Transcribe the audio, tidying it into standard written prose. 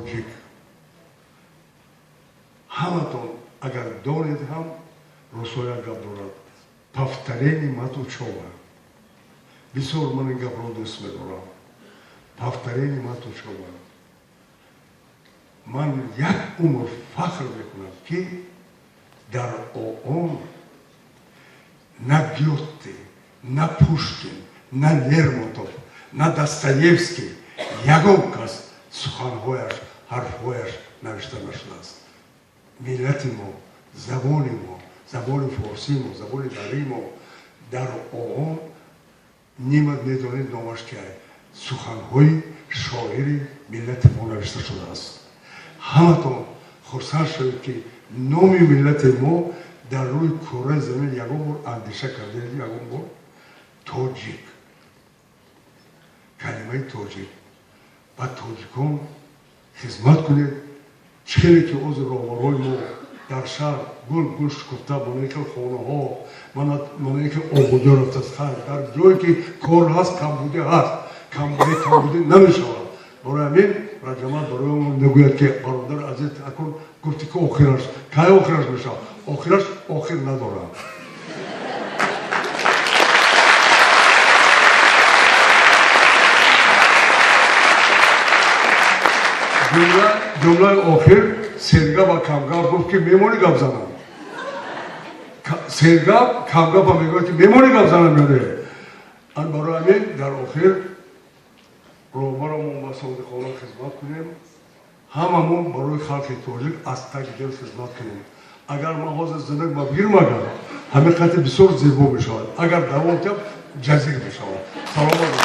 Тоҷик. Ҳаматон агар донед ҳам, русо як гап дорад: повторение мать учёба. Бисёр ман ин гапро дӯст медорам. Повторение мать учёба. Ман як умр фахр мекунам, ки дар ООН на Гёте, на Пушкин, на Лермонтов, на Достоевский, ягон кас суханҳояш, ҳарфҳояш навишта нашудааст. Миллати мо, забони мо, забони форсии мо, забони дарии мо дар ООН нима медонед номаш ки, суханҳои шоири миллати мо навишта шудааст. Ҳаматон хурсанд шавед, ки номи миллати мо дар рӯи кураи замин. Ягон бор андеша кардед, ягон бор тоҷик, калимаи тоҷик, ба тоҷикон хизмат кунед. Чӣ хеле ки ҳозир роҳбарҳои мо дар шаҳр гул гул шукуфта, мана хел хонаҳо, мана хел ободӣ рафтааст. Хайр, дар ҷое ки кор ҳаст, камбудӣ ҳаст, камбудӣ камбудӣ намешавад. Барои ҳамин Раҷамат барои мо мегӯяд, ки бародар азиз, акун гуфтӣ, ки охираш кай охираш мешавад? Охираш охир надорад. Ҷумлаи охир: сергап ва камгап гуфт, ки мемонӣ гап занам. Сергап камгапа мегӯяд, ки мемонӣ гап занам ё не? Ан барои ҳамин дар охир роҳбарамон ба содиқона хизмат кунем, ҳамамон барои халқи тоҷик аз таги дил хизмат кунем. Агар ман ҳозир зинак ба бигирм, агар ҳамин қати бисёр зебо мешавад, агар давом диҳам, ҷазир мешавад. Саломат.